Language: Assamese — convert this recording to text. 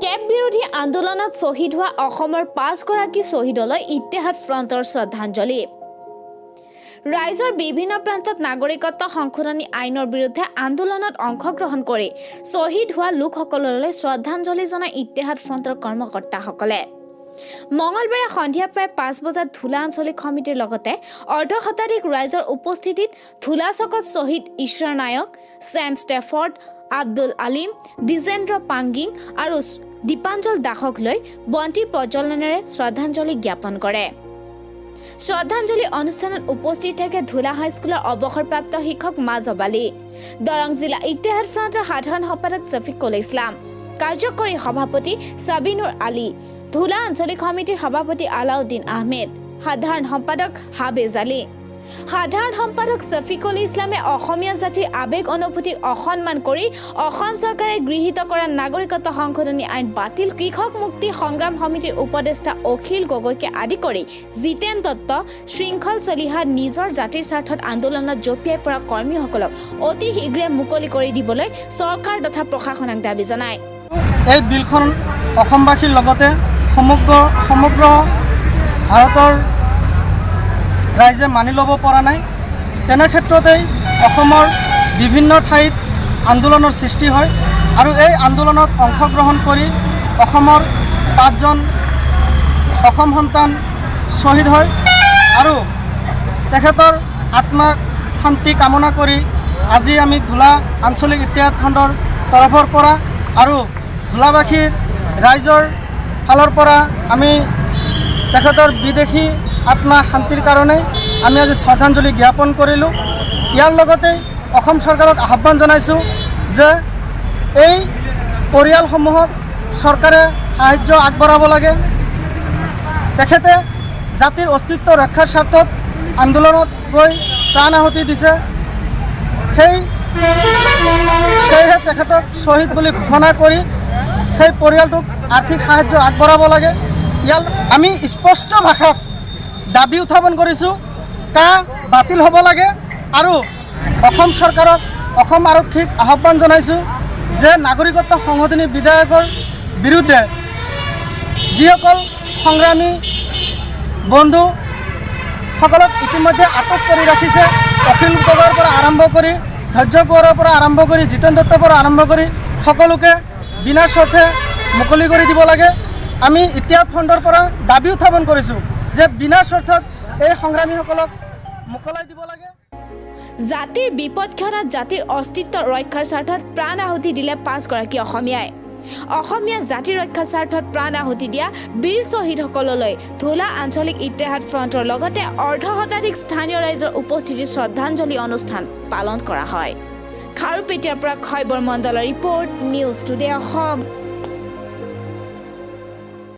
কেব বিৰোধী আন্দোলনত শ্বহীদ হোৱা অসমৰ পাঁচগৰাকী শ্বহীদলৈ ইত্তেহাদ ফ্ৰণ্টৰ শ্ৰদ্ধাঞ্জলি। ৰাজ্যৰ বিভিন্ন প্ৰান্তত নাগৰিকত্ব সংশোধনী আইনৰ বিৰুদ্ধে আন্দোলনত অংশগ্ৰহণ কৰি শ্বহীদ হোৱা লোকসকললৈ শ্ৰদ্ধাঞ্জলি জনাই ইত্তেহাদ ফ্ৰণ্টৰ কৰ্মকৰ্তাসকলে। মঙলবাৰে সন্ধিয়া প্ৰায় 5 বজাত ধূলা আঞ্চলিক সমিতিৰ লগতে অৰ্ধ শতাধিক ৰাইজৰ উপস্থিতিত ধূলা চকত শ্বহীদ ঈশ্বৰ নায়ক, ছেম ষ্টেফৰ্ড, আব্দুল আলিম, দ্বিজেন্দ্ৰ পাংগিং আৰু দীপাঞ্জল দাসক লৈ বন্তি প্ৰজ্বলনেৰে শ্ৰদ্ধাঞ্জলি জ্ঞাপন কৰে। শ্ৰদ্ধাঞ্জলি অনুষ্ঠানত উপস্থিত থাকে ধূলা হাইস্কুলৰ অৱসৰপ্ৰাপ্ত শিক্ষক মাজব আলী, দৰং জিলা ইত্তেহাদ ফ্ৰণ্টৰ সাধাৰণ সম্পাদক শফিকুল ইছলাম, কাৰ্যকৰী সভাপতি ছাবিনুৰ আলী, ধূলা আঞ্চলিক সমিতিৰ সভাপতি আলাউদ্দিন আহমেদ, সাধাৰণ সম্পাদক হাবেজ আলী। সাধাৰণ সম্পাদক শফিকুল ইছলামে অসমীয়া জাতিৰ আৱেগ অনুভূতিক অসন্মান কৰি অসম চৰকাৰে গৃহীত কৰা নাগৰিকত্ব সংশোধনী আইন বাতিল, কৃষক মুক্তি সংগ্ৰাম সমিতিৰ উপদেষ্টা অখিল গগৈকে আদি কৰি জিতেন দত্ত, শৃংখল চলিহা, নিজৰ জাতিৰ স্বাৰ্থত আন্দোলনত জঁপিয়াই পৰা কৰ্মীসকলক অতি শীঘ্ৰে মুকলি কৰি দিবলৈ চৰকাৰ তথা প্ৰশাসনক দাবী জনায়। এই বিলখন অসমবাসীৰ লগতে সমগ্ৰ সমগ্ৰ ভাৰতৰ ৰাইজে মানি ল'ব পৰা নাই। তেনে ক্ষেত্ৰতেই অসমৰ বিভিন্ন ঠাইত আন্দোলনৰ সৃষ্টি হয় আৰু এই আন্দোলনত অংশগ্ৰহণ কৰি অসমৰ পাঁচজন অসম সন্তান শ্বহীদ হয় আৰু তেখেতৰ আত্মাক শান্তি কামনা কৰি আজি আমি ধূলা আঞ্চলিক ইত্তেহাদ ফ্ৰণ্টৰ তৰফৰ পৰা আৰু ধূলাবাসীৰ ৰাইজৰ ফালৰ পৰা আমি তেখেতৰ বিদেহী আত্মা শান্তিৰ কাৰণে আমি আজি শ্ৰদ্ধাঞ্জলি জ্ঞাপন কৰিলোঁ। ইয়াৰ লগতে অসম চৰকাৰক আহ্বান জনাইছোঁ যে এই পৰিয়ালসমূহক চৰকাৰে সাহাৰ্য আগবঢ়াব লাগে। তেখেতে জাতিৰ অস্তিত্ব ৰক্ষাৰ স্বাৰ্থত আন্দোলনত গৈ প্ৰাণ আহুতি দিছে। সেয়েহে তেখেতক শ্বহীদ বুলি ঘোষণা কৰি সেই পৰিয়ালটোক আৰ্থিক সাহাৰ্য আগবঢ়াব লাগে। ইয়াৰ আমি স্পষ্ট ভাষাত দাবী উত্থাপন কৰিছোঁ, কা বাতিল হ'ব লাগে আৰু অসম চৰকাৰক, অসম আৰক্ষীক আহ্বান জনাইছোঁ যে নাগৰিকত্ব সংশোধনী বিধেয়কৰ বিৰুদ্ধে যিসকল সংগ্ৰামী বন্ধুসকলক ইতিমধ্যে আটক কৰি ৰাখিছে, অখিল গগৈৰ পৰা আৰম্ভ কৰি, ধৈৰ্য কোঁৱৰৰ পৰা আৰম্ভ কৰি, জিতেন দত্তৰ পৰা আৰম্ভ কৰি সকলোকে বিনা চৰ্তে মুকলি কৰি দিব লাগে। আমি ইত্তেহাদ ফ্ৰণ্টৰ পৰা দাবী উত্থাপন কৰিছোঁ যে বিনা চৰ্তত এই সংগ্ৰামীসকলক মোকলাই দিব লাগে। জাতিৰ বিপদ ক্ষণত জাতিৰ অস্তিত্ব ৰক্ষাৰ স্বাৰ্থত প্ৰাণ আহুতি দিলে পাঁচগৰাকী অসমীয়াই। অসমীয়া জাতি ৰক্ষাৰ স্বাৰ্থত প্ৰাণ আহুতি দিয়া বীৰ শ্বহীদসকললৈ ধূলা আঞ্চলিক ইত্তেহাদ ফ্ৰণ্টৰ লগতে অৰ্ধ শতাধিক স্থানীয় ৰাইজৰ উপস্থিতিত শ্ৰদ্ধাঞ্জলি অনুষ্ঠান পালন কৰা হয়। খাৰুপেটীয়াৰ পৰা খৈবৰ মণ্ডলৰ ৰিপৰ্ট, নিউজ টুডে অসম।